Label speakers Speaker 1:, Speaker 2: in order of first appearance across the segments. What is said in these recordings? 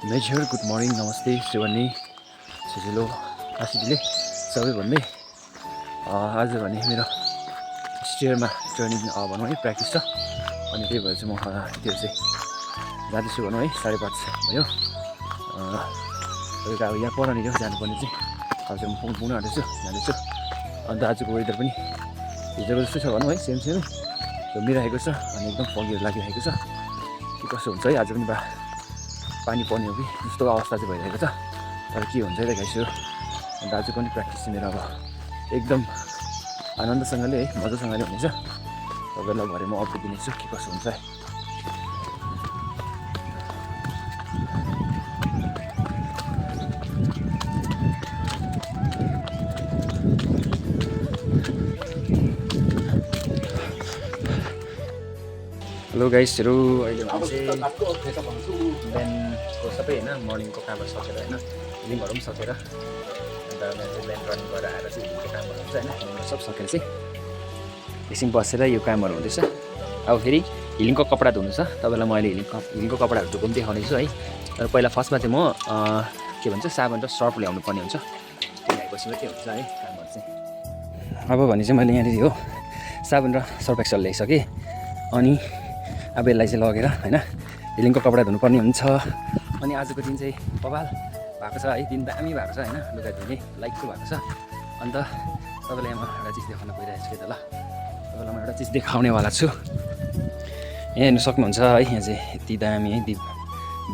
Speaker 1: major good morning नमस्ते शिवनी सजिलो आशिषले सबै भन्दै आज भने मेरो स्टेयरमा ट्रेनिङ भनौँ है प्र्याक्टिस छ अनि त्यही भएर चाहिँ म त्यो चाहिँ जाँदैछु भनौँ है 5:30 भयो तपाईँको अब यहाँ परनिर जानुपर्ने चाहिँ हजुर म पुग्न आँटेछु जाँदैछु अन्त आजको वेदर पनि हिजोको जस्तै छ भनौँ है सेम घुमिरहेको छ अनि एकदम फगीहरू लागिरहेको छ के कसो हुन्छ है आज पनि पानी पर्ने हो कि जस्तो अवस्था चाहिँ भइरहेको छ तर के हुन्छ देखाइछु अन्त आजको पनि प्र्याक्टिस चाहिँ मेरो अब एकदम आनन्दसँगले है मजासँगले हुनेछ तपाईँलाई भरे म अपडेट दिनेछु के कसो हुन्छ है हेलो गाइसहरू अहिले भने चाहिँ बिहानको सबै होइन मर्निङको कामहरू सकेर होइन हिलिङहरू पनि सकेर अन्त मैले चाहिँ बिहान रनिङ गरेर आएर चाहिँ हिलिङको कामहरू हुन्छ होइन हिलिङहरू सब सकेर चाहिँ एकछिन बसेर यो कामहरू हुँदैछ अब फेरि हिलिङको कपडा धुनु छ तपाईँलाई म अहिले हिलिङको कपडाहरू धुएको पनि देखाउने छु है तर पहिला फर्स्टमा चाहिँ म के भन्छ साबुन र सर्फ ल्याउनु पर्ने हुन्छ त्यो ल्याएपछि मात्रै हुन्छ है कामहरू चाहिँ अब भने चाहिँ मैले यहाँनिर हो साबुन र सर्फ एक्सल ल्याइसकेँ अनि अब यसलाई चाहिँ लगेर होइन हिलिङको कपडा धुनुपर्ने हुन्छ अनि आजको दिन चाहिँ बवाल भएको छ है दिन दामी भएको छ होइन लुगा धुने लाइकको भएको छ अन्त तपाईँलाई म एउटा चिज देखाउन गइरहेको छु त ल तपाईँलाई म एउटा चिज देखाउनेवाला छु यहाँ हेर्नु सक्नुहुन्छ है यहाँ चाहिँ यति दामी है दीप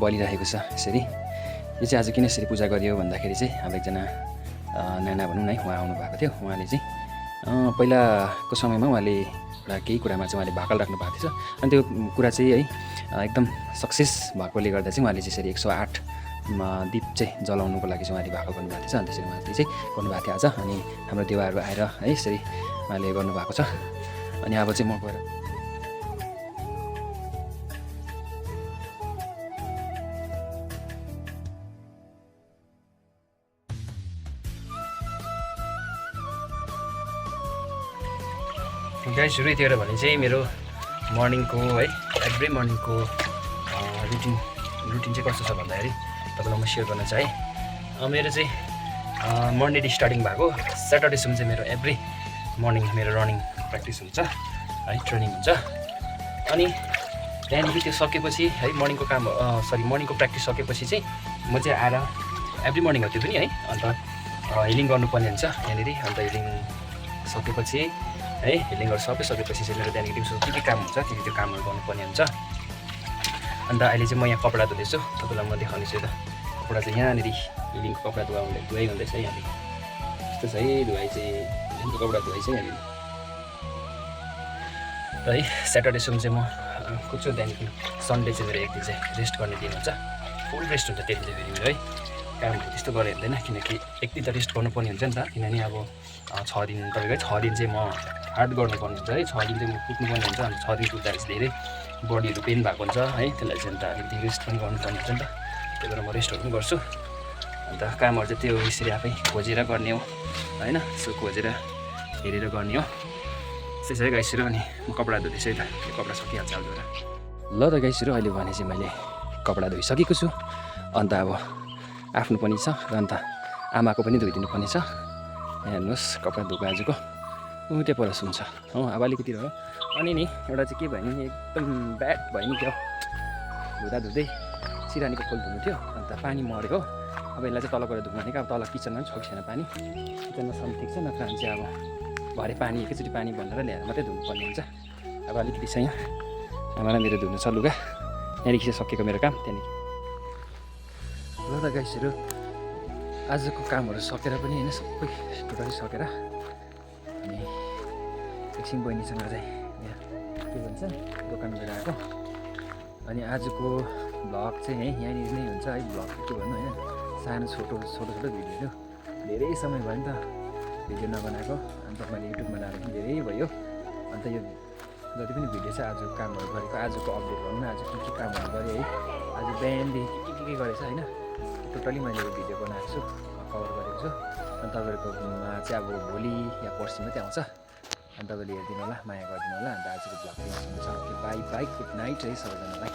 Speaker 1: बलिरहेको छ यसरी यो चाहिँ आज किन यसरी पूजा गरियो भन्दाखेरि चाहिँ अब एकजना नाना भनौँ न है उहाँ आउनुभएको थियो उहाँले चाहिँ पहिलाको समयमा उहाँले केही कुरामा चाहिँ उहाँले भाकल राख्नु भएको थियो अनि त्यो कुरा चाहिँ है एकदम सक्सेस भएकोले गर्दा चाहिँ उहाँले चाहिँ यसरी 108 दीप चाहिँ जलाउनुको लागि चाहिँ उहाँले भाकल गर्नुभएको थिएछ अनि त्यसरी उहाँले चाहिँ गर्नुभएको थियो आज अनि हाम्रो देवाहरू आएर है यसरी उहाँले गर्नुभएको छ अनि अब चाहिँ म गएर गाइसहरू यतिखेर भने चाहिँ मेरो मर्निङको है एभ्री मर्निङको रुटिन चाहिँ कस्तो छ भन्दाखेरि तपाईँलाई म सेयर गर्न चाहेँ मेरो चाहिँ मन्डेदेखि स्टार्टिङ भएको स्याटरडेसम्म चाहिँ मेरो एभ्री मर्निङ मेरो रनिङ प्र्याक्टिस हुन्छ है ट्रेनिङ हुन्छ अनि त्यहाँदेखि त्यो सकेपछि है मर्निङको प्र्याक्टिस सकेपछि चाहिँ म चाहिँ आएर एभ्री मर्निङ हो त्यो पनि है अन्त हिलिङ गर्नुपर्ने हुन्छ यहाँनिर अन्त हिलिङ सकेपछि है हिलिङहरू सबै सकेपछि चाहिँ मेरो त्यहाँदेखि दिउँसो के काम हुन्छ त्यो कामहरू गर्नुपर्ने हुन्छ अन्त अहिले चाहिँ म यहाँ कपडा धुँदैछु तपाईँलाई म देखाउनेछु त कपडा चाहिँ यहाँनिर हिलिङको कपडा धुवाइ हुँदैछ यहाँनिर यस्तो छ है धुवाइ चाहिँ हिलिङको कपडा धुवाइ चाहिँ यहाँनिर र है स्याटरडेसम्म चाहिँ म कुद्छु त्यहाँदेखि सन्डे चाहिँ मेरो एक दिन चाहिँ रेस्ट गर्ने दिन हुन्छ फुल रेस्ट हुन्छ त्यति चाहिँ फेरि मेरो है काम त्यस्तो गरेर हुँदैन किनकि एक दिन त रेस्ट गर्नुपर्ने हुन्छ नि त किनभने अब 6 दिन तपाईँको 6 दिन चाहिँ म हार्ड गर्नुपर्ने हुन्छ है 6 दिन चाहिँ म कुद्नुपर्ने हुन्छ अन्त 6 दिन कुद्दाखेरि चाहिँ धेरै बडीहरू पेन भएको हुन्छ है त्यसलाई चाहिँ अन्त अलिकति रेस्ट पनि गर्नुपर्ने हुन्छ नि त त्यही भएर म रेस्टहरू पनि गर्छु अन्त कामहरू चाहिँ त्यो यसरी आफै खोजेर गर्ने हो होइन यसो खोजेर हेरेर गर्ने हो त्यसै गाइसहरू अनि म कपडा धुँदैछु है त त्यो कपडा सकिहाल्छ अब ल त गाइसहरू अहिले भने चाहिँ मैले कपडा धोइसकेको छु अन्त अब आफ्नो पनि छ र अन्त आमाको पनि धोइदिनु पर्ने छ हेर्नुहोस् कपडा धोएको आजको उठे पर सुन्छ हो अब अलिकति रह्यो अनि नि एउटा चाहिँ के भयो नि एकदम ब्याड भयो नि क्या धुँदै सिरानीको फुल धुनु थियो अन्त पानी मरेको अब यसलाई चाहिँ तल गएर धुनु भनेको अब तल किचनमा पनि छोएको छैन पानी किचनमा सम ठिक छ नत्र भने चाहिँ अब भरे पानी एकैचोटि पानी भनेर ल्याएर मात्रै धुनुपर्ने हुन्छ अब अलिकति छ यहाँ आमालाई मेरो धुनु छ लुगा त्यहाँदेखि चाहिँ सकेको मेरो काम त्यहाँदेखि ल त गाइसहरू आजको कामहरू सकेर पनि होइन सबै टोटली सकेर अनि एकछिन बहिनीसँग चाहिँ यहाँ के भन्छ दोकान गएर आएको अनि आजको भ्लग चाहिँ है यहाँनिर नै हुन्छ है भ्लग के भन्नु होइन सानो छोटो भिडियोहरू धेरै समय भयो नि त भिडियो नबनाएको अन्त मैले युट्युबमा लाएर पनि धेरै भयो अन्त यो जति पनि भिडियो चाहिँ आज कामहरू गरेको आजको अपडेट भनौँ न आज के कामहरू गरेँ है आज बिहानदेखि के गरेछ होइन टोटली मैले यो भिडियो बनाएको छु कभर गरेको छु अनि तपाईँहरूकोमा चाहिँ अब भोलि या पर्सि मात्रै आउँछ अनि तपाईँले हेरिदिनु होला माया गरिदिनु होला अन्त आजको भ्लग चाहिँ यहाँसम्म छ बाई गुड नाइट है सबैजनालाई